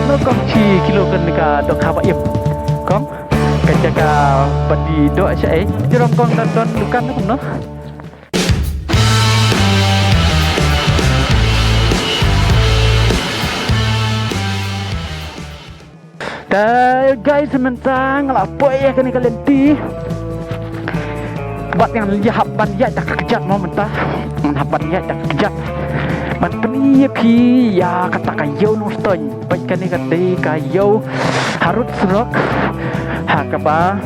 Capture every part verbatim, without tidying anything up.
Kong shi kilo kane ka dohkha ba im. Kong, ka jaka ba dei doh shaei. Jrong kong don don dukan kumno? Te guys, mynta nga la poi ïa kane ka lynti. Bad ngan ïa hap ban ïaid da ka kjat mo mynta. Ngan hap ban ïaid da ka kjat ban pyni ïa phi ïa kata ka Ïew Nongstoiñ. Bad kane ka dei ka ïew harud surok, ha kaba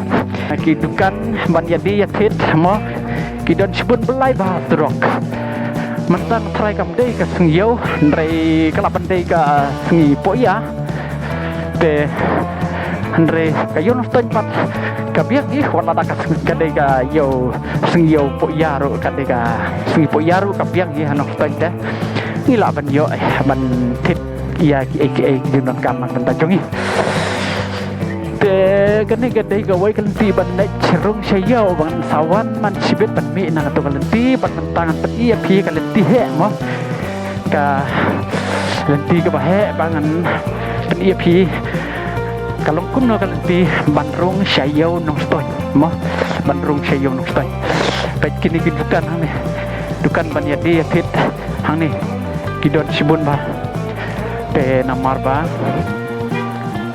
ki dukan ban ïadie ïathied mo ki don shibun blai bha surok. Mynta nga tharai kam dei ka sngi ïew, hynrei ka lah ban dei ka sngi poh ïa. Te hynrei ka Ïew Nongstoiñ pat ka biang hi, wat la da ka sngi, ka dei ka ïew, sngi ïew poh ïa ruh, ka dei ka sngi poh ïa ruh ka biang hi ha Nongstoiñ te. Ngi lah ban ïoh, eh, ban thied ïa kiei kiei ki jingdonkam na ka bynta jong ngi. Te kane ka dei kawei ka lynti ban leit rung sha ïew, ban sa wan man shibit ban mih na kato ka lynti, bad mynta ngan pyni ïa phi ka lynti heh mo. Ka lynti kaba heh ba ngan pyni ïa phi ka long kumno ka lynti ban rung sha ïew Nongstoiñ mo, ban rung sha ïew Nongstoiñ. Peit kine ki dukan hangne, dukan ban ïadie ïathied hangne ki don shibun bha. Te namar ba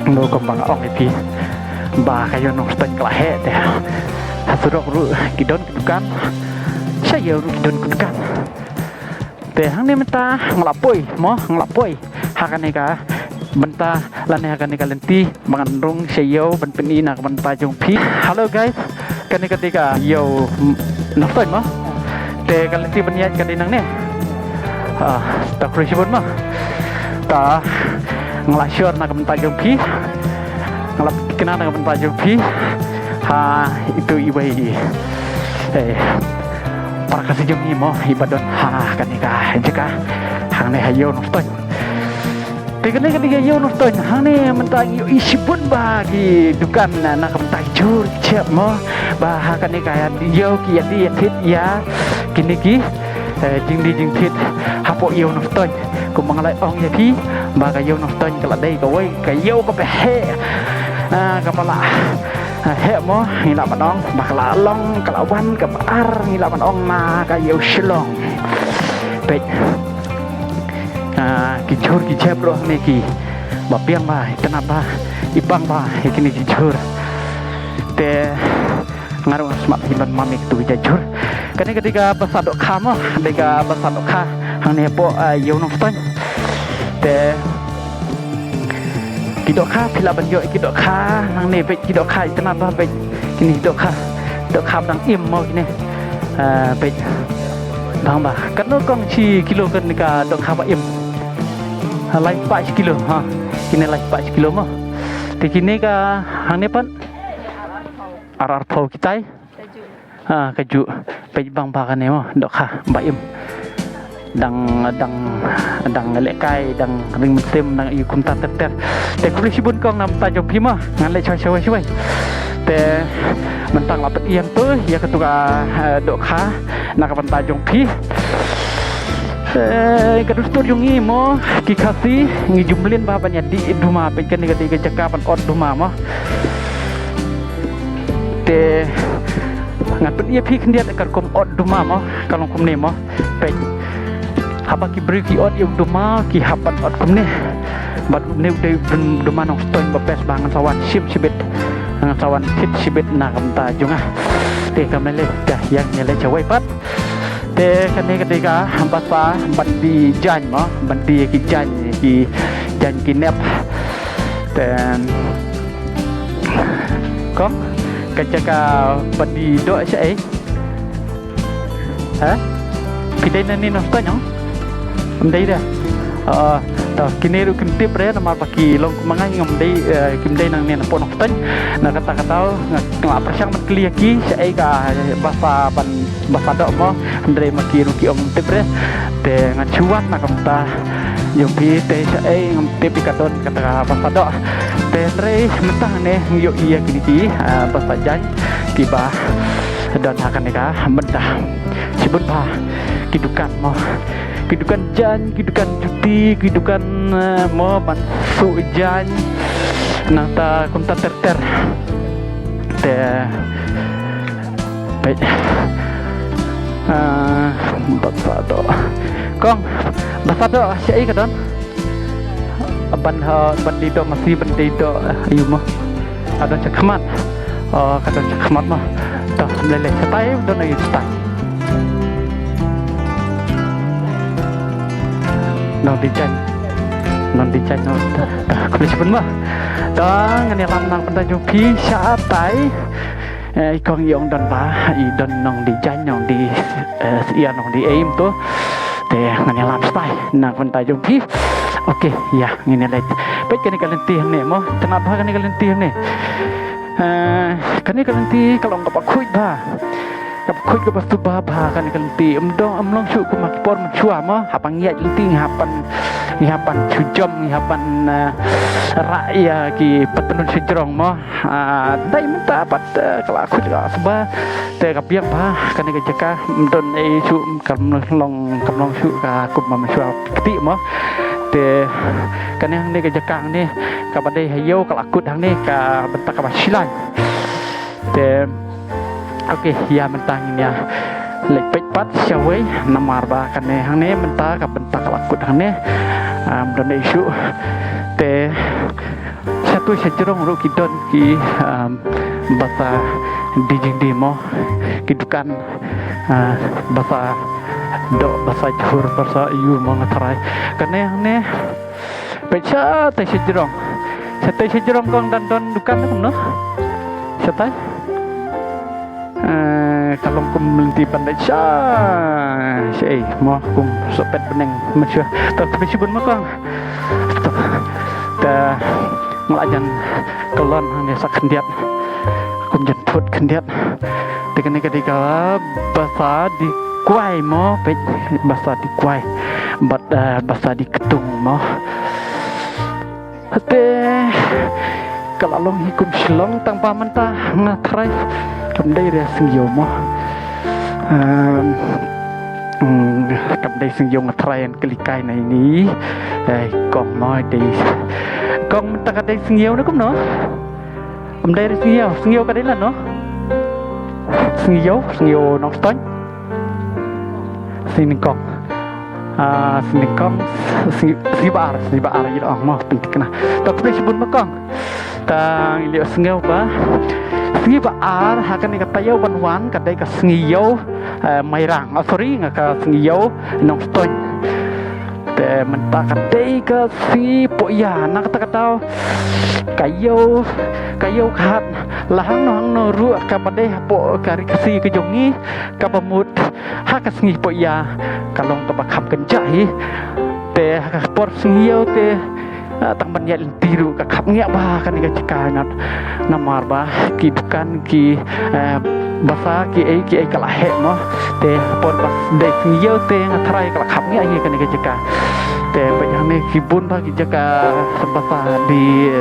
nga kumba nga ong ïa phi ba ka ïew Nongstoiñ ka la heh te ha surok ruh ki don ki dukan, sha ïew ruh ki don ki dukan. Te hangne mynta nga la poi mo, nga la poi ha kane ka bynta lane ha kane ka lynti ba ngan rung sha ïew ban pyni na ka bynta jong phi. Hello guys, kane ka dei ka ïew Nongstoiñ mo. Te ka lynti ban ïaid ka dei nangne. Ah, ta khublei shibun mo. Ta nga la shor na ka bynta jong phi. Nga la thikna na ka bynta jong phi ha itu iwei i, eh, para Khasi jong ngi mo, iba don ha kane ka jaka hangne ha ïew Nongstoiñ. Te kane ka dei ka ïew Nongstoiñ, hangne mynta ngi ïohi shibun bha ki dukan na ka bynta ki jhur ki jhep mo, ba ha kane ka ïew ki ïadie ïathied ïa kine ki, eh, jingdie jingthied hapoh ïew Nongstoiñ. Kumba nga la ong ïa phi ba ka ïew Nongstoiñ ka la dei kawei ka ïew kaba heh, ah, kaba la, ah, heh mo, ngi lah ban ong ba ka la long, ka la wan kaba ar, ngi lah ban ong, na ka ïew Shillong. Peit, ah, ki jhur ki jhep ruh hangne kiba biang bha, itynnad bha, i bang bha ïa kine ki jhur. Te nga ruh nga smat hi ban mane kitu ki jhur. Kane ka dei ka basa dohkha mo, dei ka basa dohkha hangne hapoh, ah, ïew Nongstoiñ. Te ki dohkha phi lah ban ïoh ki dohkha hangne, peit ki dohkha itynnad bha, peit kine ki dohkha, dohkha ba dang im mo kine. Ah, peit bang bha. Katno kong shi kilo kane ka dohkha ba im? Ah, lai spah shi kilo ha. Kine lai spah shi kilo mo. Te kine ka hangne pat ar arphew kitai. Ah, kajuh. Peit bang bha kane mo, dohkha ba im. Dang, dang, dang lehkai, dang ring mynsiem, dang ïa kumta ter ter. Te khublei shibun kong na ka bynta jong phi mo, ngan leit shawei shawei shawei. Te mynta nga la pyni ïa to, ïa katu ka, eh, dohkha na ka bynta jong phi. Eh, ka dustur jong ngi mo, ki Khasi, ngi ju mlien bha ban ïadie duma, peit kane ka dei ka jaka ban ot duma mo. Te ngan pyni ïa phi khyndiat ka rukom ot duma mo, ka long kumne mo. Peit. Haba ki briew ki ot ïa u duma, ki hap ban ot kumne. Bad une u dei u dum-, duma Nongstoiñ ba best bha, ngan sa wan shim shibit. Ngan sa wan thied shibit na ka bynta jong nga. Te kam lei lei, te ïa ngi leit shawei pat. Te kane ka dei ka basa ban die jaiñ mo, ban die ki jaiñ, ki jaiñ ki nep. Te kong, ka jaka ba die doh shaei? Ha? Phi dei nangne Nongstoiñ? Ym dei de. Ah, to kine ruh kim tip re namar ba ki long kum ma nga, ngam dei, eh, kim dei nangne napoh Nongstoiñ. Na kata ka daw nga, nga pyrshang ban kylli ïa ki shaei ka basa ban basa doh mo, hynrei ma ki ruh ki ong tip re. Te ngan shu wan na ka bynta jong phi te shaei ngam tip ïa ka don kata ka basa doh. Te hynrei mynta hangne ngi ïohi ïa kine ki, ah, basa jaiñ kiba don ha kane ka bynta. Shibun bha ki dukan mo. Ki dukan jaiñ, ki dukan juti, ki dukan, eh, mo ban suh jaiñ. Nangta kumta ter ter. Te peit. Ah, basa doh. Kong, basa doh shaei ka don? Ban ha, ban dei doh masi, ban dei doh, eh, aïu mo? Ka don shakhmat. Oh, ka don shakhmat mo. To, ym lei lei, shatai don aïu shatai? Nongdijaiñ. Nongdijaiñ, nong. To, khublei shibun mo. To, ngan ïalam na ka bynta jong phi shatai. Eh, i kong i ong don ba, i don nongdijaiñ, nongdi, eh, syiar, nongdi aïu mo to. Te ngan ïalam shatai na ka bynta jong phi. Okay, ïa, ngin ïa leit. Peit kane ka lynti hangne mo. Tang ba kane ka lynti hangne. Eh, kane ka lynti ka long kaba khuid bha. Kaba khuid, kaba suba bha kane ka lynti. Ym dong, ym long shuh kum ha ki por mynshuwa mo. Haba ngi ïaid lynti ngi hap ban, ngi hap ban shu jom, ngi hap ban, eh, rah ïa ki patnun shajrong mo. Ah, dei mynta pat, eh, ka la khuid ka la suba. Te ka biang bha kane ka jaka, ym don ei shuh, kam long, kam long shuh ka kum ba mynshuwa kti mo. Te kane hangne ka jaka hangne kaba dei ha ïew ka la kut hangne ka bynta kaba shilaiñ. Te okay, ïa mynta ngin ïa leit peit pat shawei namar ba kane hangne mynta ka bynta ka la kut hangne. Ym don ei shuh. Te shatu shajrong ruh ki don ki, um, basa dijing di mo, ki dukan, uh, basa doh, basa jhur, basa aïu mo nga tharai. Kane hangne peit shatai shajrong. Shatai shajrong kong dang don dukan kumno? Shatai? Eh, ka long kum lynti ban leit sha, shaei mo, kum sohpet bneng mynshuwa. To khublei shibun mo kong. To, te nga la jan kyllon hangne sa khyndiat. Kum jan phut khyndiat. Te kane ka dei ka basa di kwai mo, peit, basa di kwai. Bad, eh, basa di ktung mo. Te ka la long hi kum Shillong tang ba mynta nga tharai kam dei re sngewbha mo. Em, mm, kam dei sngewbha nga tharai, yn kylli kai na ini. Eh, kong mo dei. Kong mynta ka dei sngewbha ne kumno? Kam dei re sngewbha, sngewbha ka dei lano? Sngewbha, sngewbha Nongstoiñ. Sngewbha nyngkong. Ah, sngewbha nyngkong, sngew-, sngewbha ar, sngewbha ar ïa ong mo pynthikna. To khublei shibun mo kong. Tang ïa sngewbha. Sngewbha ar ha kane ka taïew ban wan ka dei ka sngewbha, eh, Mairang. Oh, sorry, nga ka sngewbha Nongstoiñ. Te mynta ka dei ka sngi poh ïa na kata ka daw. Ka ïew, ka ïew ka hat la hangno hangno ruh kaba dei hapoh ka ri Khasi ka jong ngi. Kaba mut ha ka sngi poh ïa ka long kaba kham kynjah hi. Te ha ka por sngi ïew te, ah, tang ban ïaid lynti ruh ka khapngiah bha kane ka jaka ngat. Namar ba ki dukan ki, eh, basa ki ei ki ei ka la heh mo. Te por ba dei sngi ïew te nga tharai ka la khapngiah hi kane ka jaka. Te ba hangne ki bun bha ki jaka basa di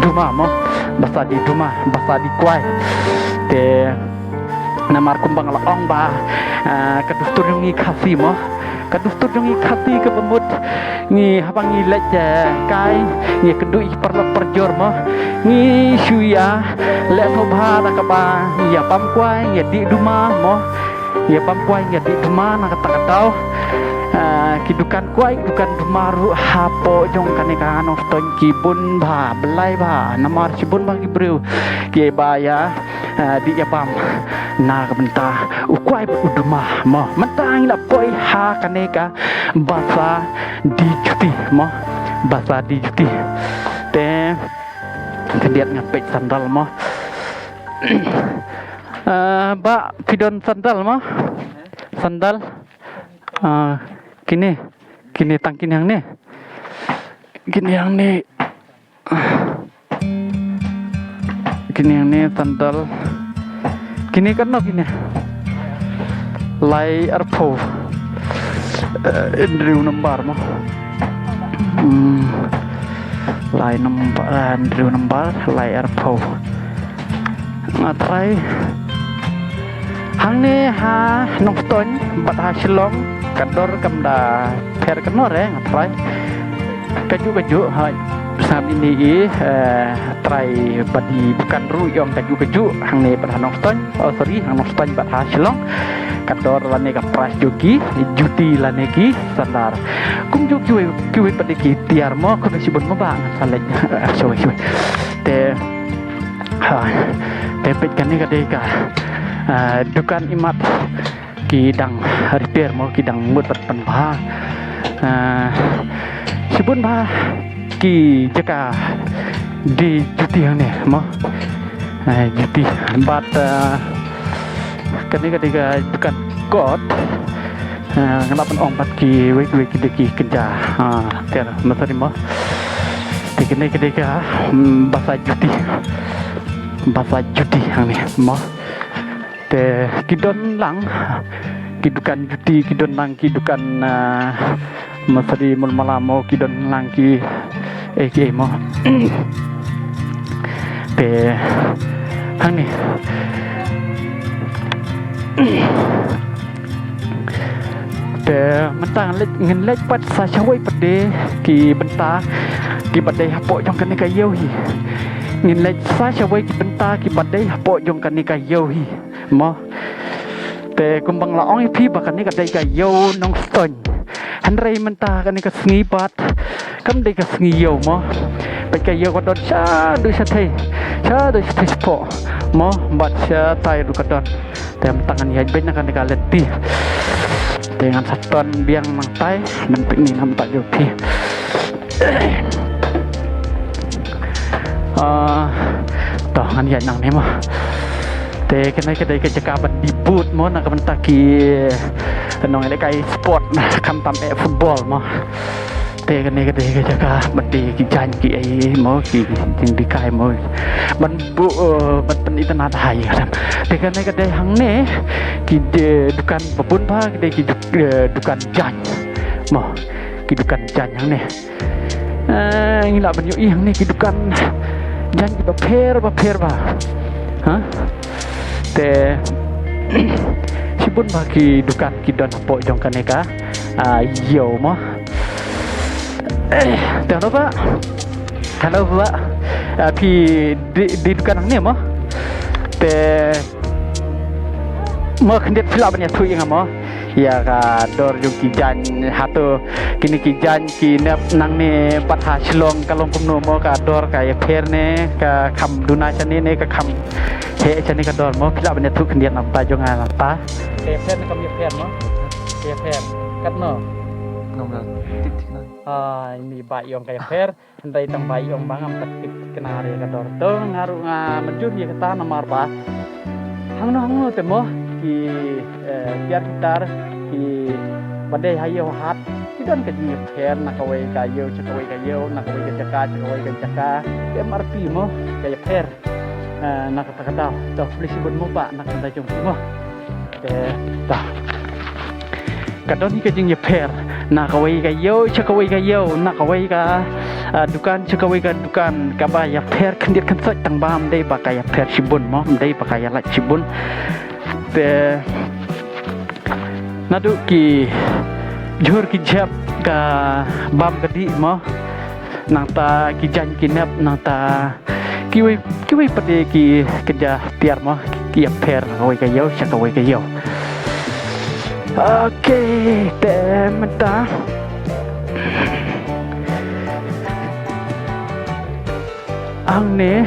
duma mo. Basa di duma, basa di kwai. Te namar kumba nga la ong ba, ah, ka dustur jong ngi Khasi mo. Ka dustur jong ngi Khasi kaba mut ngi haba ngi leit, eh, kai, ngi kynduh ïa ki paralok parajor mo. Ngi shu ïa leh sngewbha da kaba ngi ïa bam kwai, ngi ïa dih duma mo. Ngi ïa bam kwai, ngi ïa dih duma na kata ka daw. Ah, ki dukan kwai, dukan duma ruh hapoh jong kane ka Nongstoiñ ki bun bha, blei bha, namar shibun bha ki briew ki ba ïa, ah, dih ïa bam na ka bynta u kwai bad u duma mo. Mynta ngi la poi ha kane ka basa di juti mo. Basa di juti. Te khyndiat ngan peit sandal mo. Ah, ba phi don sandal mo. Sandal. Ah, kine, kine tang kine hangne. Kine hangne. Kine hangne sandal. Kine katno kine? Lai arphew. Eh, hynriew nambar mo. Hmm. Lai nambar, eh, hynriew nambar, lai arphew. Nga tharai hangne ha Nongstoiñ bad ha Shillong Ka dor kam da pher kano re nga trai. Kajuh kajuh ha. Sam ini i, eh, trai bad i dukan ruh ïong kajuh kajuh hangne bad ha Nongstoiñ. Oh, sorry, ha Nongstoiñ bad ha Shillong. Ka dor lane ka price jong ki juti lane ki sandar. Kumjuh kiwei kiwei pat de ki tiar mo, khublei shibun mo, ba ngan sa leit shawei shawei. Te ha, te peit kane ka dei ka, eh, dukan imat ki dang repair mo, ki dang mut ban pynbha. Eh, shibun bha ki jaka die juti hangne mo. Eh, juti bad, eh, kane ka dei ka dukan kot. Eh, nga lah ban ong bad kiwei kiwei ki dei ki kynja, ah, tiar, ma sorry mo. Te kane ka dei ka, hmm, basa juti. Basa juti hangne mo. Te ki don lang ki dukan juti, ki don lang ki dukan, ah, ma sorry, mul mala mo, ki don lang ki, eh, ki, eh, mo. Te hangne. Te mynta ngin leit, ngin leit pat sa shawei pat de ki bynta kiba dei hapoh jong kane ka ïew hi. Ngin leit sa shawei ki bynta kiba dei hapoh jong kane ka ïew hi mo. Te kumba nga la ong ïa phi ba kane ka dei ka ïew Nongstoiñ. Hynrei mynta kane ka sngi pat kam dei ka sngi ïew mo. Peit ka ïew ka don shaduh shathei, shaduh shathei shapoh mo, bad shatai ruh ka don. Te mynta ngan ïaid beit na kane ka lynti. Te ngan sa ton biang nangtai ban picnic namar jong phi. Ah, to ngan ïaid nangne mo. Te kane ka dei ka jaka ban die boot mo, na ka bynta ki nongïalehkai sport, khamtam eh football mo. Te kane ka dei ka jaka ban die ki jaiñ ki ei mo, ki jingdie kai mo. Ban buh, eh, ban pynitynnad ha ïing. Te kane ka dei hangne ki, eh, dukan ba bun bha, ki dei ki duk-, eh, dukan jaiñ mo. Ki dukan jaiñ hangne. Eh, ngi lah ban ïohi hangne ki dukan jaiñ kiba pher ba pher bha. Ha? Te shibun bha ki dukan ki don hapoh jong kane ka, ah, ïew mo. Eh, te hello bah. Hello bah. Ah, phi die, die dukan hangne mo. Te mo khyndiat phi lah ban ïathuh ïa nga mo ïa ka dor jong ki jaiñ hato kine ki jaiñ ki nep nangne bad ha Shillong ka long kumno mo, ka dor ka ïapher ne ka kham duna shane ne ka kham heh shane ka dor mo, phi lah ban ïathuh khyndiat na ka bynta jong nga nangta. Ka ïapher ne kam ïapher mo? Ka ïapher. Katno? Ngam lah tip thik na. Ah, ini ba ïong ka ïapher. Hynrei tang ba ïong ba ngam pat tip thikna re ka dor. To nga ruh nga mynjur ïa kata namar ba hangno hangno te mo ki, eh, tiar ki tar kiba dei ha ïew hat ki don ka jingïapher na kawei ka ïew sha kawei ka ïew, na kawei ka jaka sha kawei ka jaka. Em arphi mo ka ïapher, eh, na kata ka daw. To khublei shibun mo bah na ka bynta jong phi mo. Te ta ka don hi ka jingïapher na kawei ka ïew sha kawei ka ïew, na kawei ka, ah, dukan sha kawei ka dukan, kaba ïapher khyndiat khynsoit tang ba ym dei ba ka ïapher shibun mo, ym dei ba ka ïalait shibun. Te naduh ki jhur ki jhep ka bam ka dih mo, nangta ki jaiñ ki nep, nangta kiwei kiwei pat de ki kynja tiar mo, ki ïapher na kawei ka ïew sha kawei ka ïew. Ok, te mynta hangne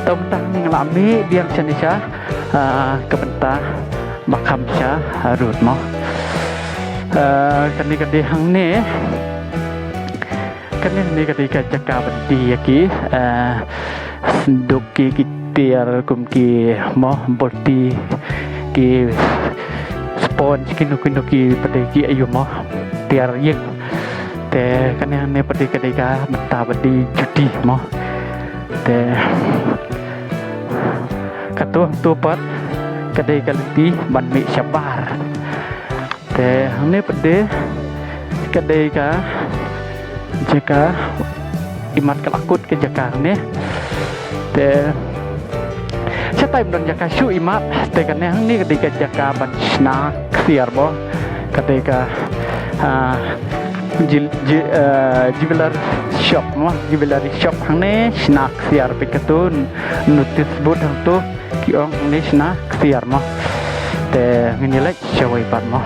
to mynta hangne nga la mih biang shane sha, ah, ka bynta ba kham sha rud mo. Ah, kane ka dei hangne. Kane, kane ka dei ka jaka ba die ïa ki, eh, synduk ki, ki tiar kum ki mo, bulti, ki sponge, kino kino ki pat de ki aïu mo, tiar ïing. Te kane, kane pat de ka dei ka bynta ba die juti mo. Te kato, kato pat ka dei ka lynti ban mih shabar. Te hangne pat de ka dei ka jaka imat ka la kut ka jaka hangne. Te Shatai ym don jaka shuh imat, te kane hangne ka dei ka jaka ban shna ksiar mo. Ka dei ka, ah, jil-, ji-, ah, jeweler shop mo, jewellery shop hangne shna ksiar, peit katto, notice board hangto ki ong hangne shna ksiar mo. Te ngin ïa leit shawei pat mo.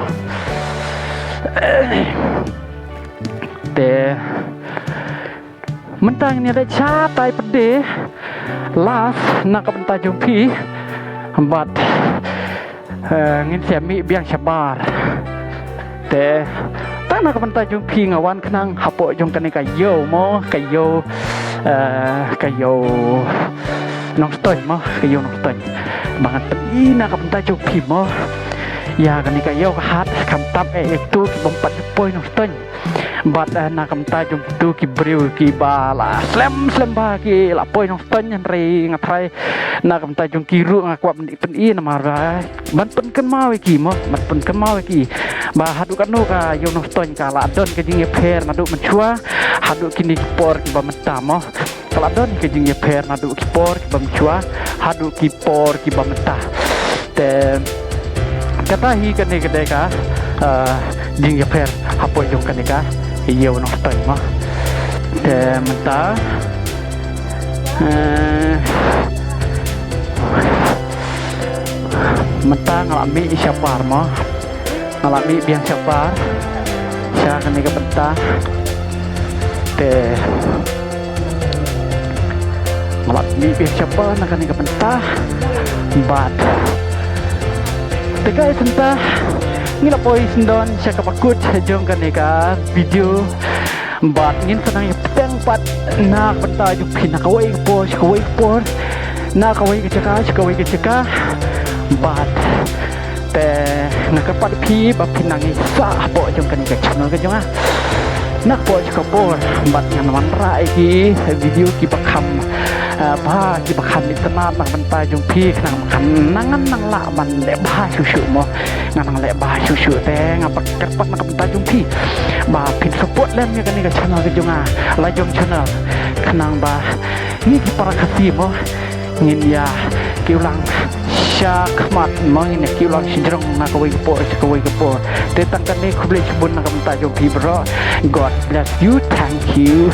Te mynta ngin ïa leit shatai pat de, last na ka bynta jong phi. Bad, eh, ngin sa mih biang shabar. Te tang na ka bynta jong phi nga wan khnang hapoh jong kane ka ïew mo, ka ïew, eh, ka ïew Nongstoiñ mo, ka ïew Nongstoiñ. Ba ngan pyni na ka bynta jong phi mo ïa kane ka ïew ka hat, khamtam eh ïa kito ki bym pat poi Nongstoiñ. Bad, eh, na ka bynta jong kito ki briew kiba la slem slem bha ki la poi Nongstoiñ, hynrei nga tharai na ka bynta jong ki ruh nga kwah ban pyni namar ba ban pynkynmaw ïa ki mo, ban pynkynmaw ïa ki ba haduh katno ka ïew Nongstoiñ ka la don ka jingïapher naduh mynshuwa haduh kine ki por kiba mynta mo. Ka la don ka jingïapher naduh ki por kiba mynshuwa haduh ki por kiba mynta. Te kata hi kane ka dei ka, ah, jingïapher hapoh jong kane ka ïew Nongstoiñ mo. Te mynta, eh, mynta nga la mih shabar mo. Nga la mih biang shabar sha kane ka bynta. Te nga la mih biang shabar na kane ka bynta. Bad te guys, mynta ngi la poi syndon sha kaba kut jong kane ka video. Bad ngin sa nang ïa bteng pat na ka bynta jong phi na kawei ka por sha kawei ka por, na kawei ka jaka sha kawei ka jaka. Bad te nga kyrpad phi ba phin nang ïa sah hapoh jong kane ka channel ka jong nga na ka por sha ka por. Bad ngan wanrah ïa ki video kiba kham, ah, bha, kiba kham itynnad na ka bynta jong phi, khnang ba kan nang, ngan nang lah ban leh bha shuh shuh mo. Ngan nang leh bha shuh shuh, te nga kyrpad na ka bynta jong phi ba phin support lem ïa kane ka channel ka jong nga, Lajong Channel, khnang ba ngi ki para Khasi mo ngin ïa kiew lang shakhmat mo, ngin ïa kiew lang shajrong na kawei ka por sha kawei ka por. Te tang kane, khublei shibun na ka bynta jong phi baroh. God bless you. Thank you.